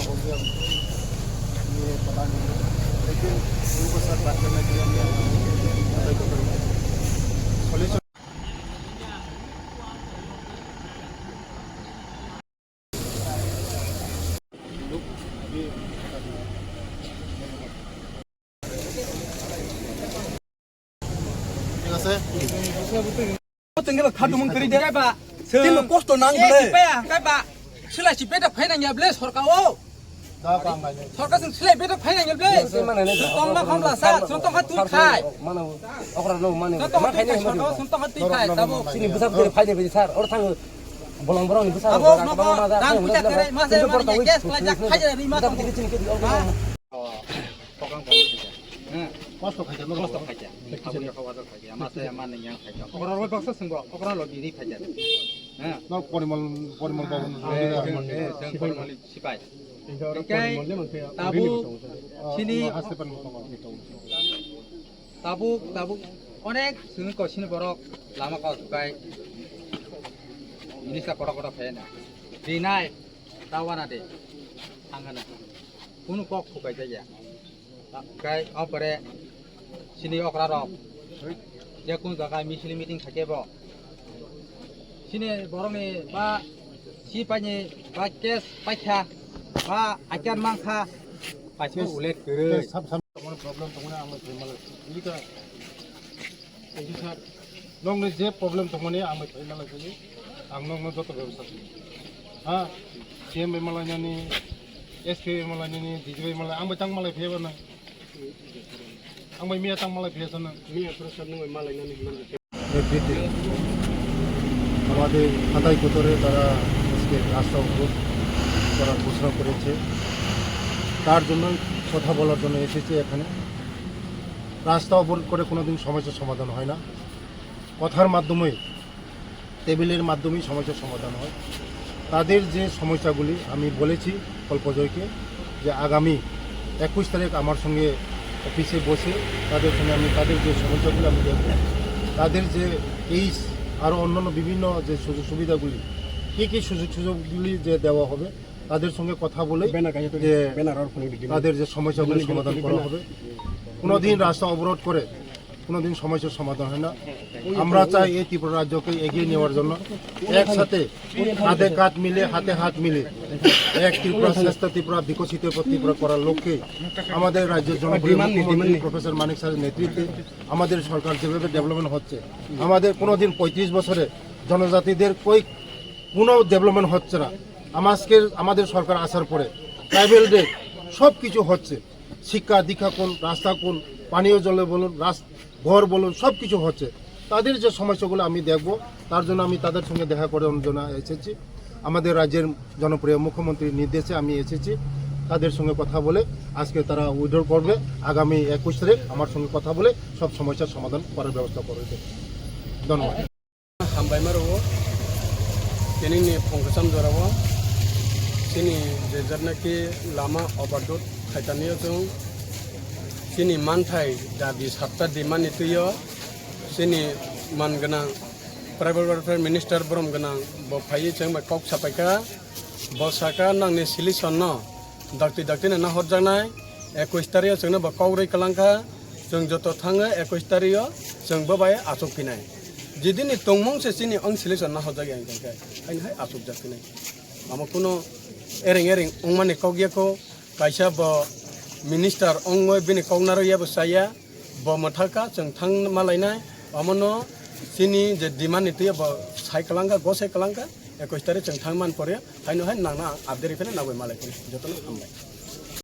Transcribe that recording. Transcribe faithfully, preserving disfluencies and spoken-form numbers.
हो गया, ये पता नहीं, लेकिन उनको साथ बात करने के लिए मैं आता हूँ। Solution। Tengkela khadumung kari de. Kaiba. Tino kosto nang ble. Kaiba, kaiba. Sila si beda phaina nya ble sorka o. Sorka sing sila beda phaina nya ble. Tong ma kham la sa, tong kha tui khai. Mana okra no mane. Tong kha tui khai, sorka tong kha tui khai, tabo. Sini busa busa phai de sar. Or thang bolong borong ni busa. Abo no ko dan puja kere ma se ma ni gas la jak khai ja ri ma tong. Kosto khaikha, no? Kosto khaikha. Aboni kok wajak khaikha. Ama se ama ni yang khaikha. Okra roi baksa singbo, okra lo biri khaikha. Ha? No, Porimal, Porimal Babu. Eh, eh, eh, Porimal sipai. Hinkhe oro Porimal le mankhe, tabuk, bini bosong. Sini, oh, haste pan bosong. Tabuk, tabuk, onek sini ko sini borok lama kok sukai. Minister kotor kotor khaina. Dinai, tawana de. Angana. Kunu kok sukai jaya. Kai opore sini okra rok je kun jaga misil meeting thake bo sini borok ni ba si paini ba case paikha ba akan mangkha paisa ulet kwrwi. Sab sam problem tongmani ang bai thwimale. Ika, thank you sir. Nokni je problem tongmani ang bai thwimale. Ang nokno joto bebostha. Ha, C M bai malainani, S P bai malainani, D G bai malai, ang bai tang malai phiyaba nang. Ang bai miya tang malai phiyasa nang. Miya phuru sab nung bai malainani hinmani. এফডিতে আমাদের হাতাই কোতরে তারা আজকে রাস্তা অবরোধ করার ঘোষণা করেছে। তার জন্য কথা বলার জন্য এসেছি এখানে। রাস্তা অবরোধ করে কোনোদিন সমস্যার সমাধান হয় না, কথার মাধ্যমে, টেবিলের মাধ্যমেই সমস্যার সমাধান হয়। তাদের যে সমস্যাগুলি আমি বলেছি কল্পজয়কে যে আগামী একুশ তারিখ আমার সঙ্গে অফিসে বসে তাদের সঙ্গে আমি তাদের যে সমস্যাগুলি আমি দেখব, তাদের যে কেস, আরও অন্যান্য বিভিন্ন যে সুযোগ সুবিধাগুলি, কী কী সুযোগ সুযোগগুলি যে দেওয়া হবে, তাদের সঙ্গে কথা বলে যে তাদের যে সমস্যাগুলি সমাধান করা হবে। কোনোদিন রাস্তা অবরোধ করে কোনোদিন সমস্যার সমাধান হয় না। আমরা চাই এই ত্রিপুরা রাজ্যকে এগিয়ে নেওয়ার জন্য একসাথে কাঁধে কাঁধ মিলে, হাতে হাত মিলে এক ত্রিপুরা, শ্রেষ্ঠ ত্রিপুরা, বিকশিত ত্রিপুরা করার লক্ষ্যে আমাদের রাজ্যের জনপ্রিয় মুখ্যমন্ত্রী প্রফেসর মানিক স্যারের নেতৃত্বে আমাদের সরকার যেভাবে ডেভেলপমেন্ট হচ্ছে, আমাদের কোনোদিন পঁয়ত্রিশ বছরে জনজাতিদের কই কোনো ডেভেলপমেন্ট হচ্ছে না। আম-, আজকের আমাদের সরকার আসার পরে ট্রাইবেলদের সব কিছু হচ্ছে, শিক্ষা দীক্ষা কোন, রাস্তা কোন, পানীয় জলে বলুন, রাস-, ঘর বলুন, সব কিছু হচ্ছে। তাদের যে সমস্যাগুলো আমি দেখব, তার জন্য আমি তাদের সঙ্গে দেখা করার জন্য এসেছি। আমাদের রাজ্যের জনপ্রিয় মুখ্যমন্ত্রীর নির্দেশে আমি এসেছি, তাদের সঙ্গে কথা বলে আজকে তারা উইথড্র করবে। আগামী একুশ তারিখ আমার সঙ্গে কথা বলে সব সমস্যার সমাধান করার ব্যবস্থা করে দেবে। ধন্যবাদ। Hambai ma rwo, tini ni phung kwcham jora o, chini je jatnaki lama overload khaitani o chwng, chini manthai dabi sapta di mani twi o, chini man gwnang Tribal Welfare Minister borom gwnang bo phaiwi chwng bai kok sapai kha, bo saka nangni solution no dakti dakti no nahorjaknai, ekush tarik o chwngno bo kok rwi kwlang kha, chwng joto thango ekush tarik o chwng bo bai achuk phinai. Jidini tongmung se chini ong solution nahorjak ya hwnkhe, haino hai achukjak phinai. Amo kuno ereng ereng wngmani kok ya kho, kaisa bo minister ongoi bini kok narwk ya bo chaya, bo mwthaka chwng thang malainai, omono chini je demand ni twi bo sai kwlangkha, gosai kwlangkha, ekush tarik chwng thang man pore, haino hai nangna update rifene nagwi malai phone jotono hambai.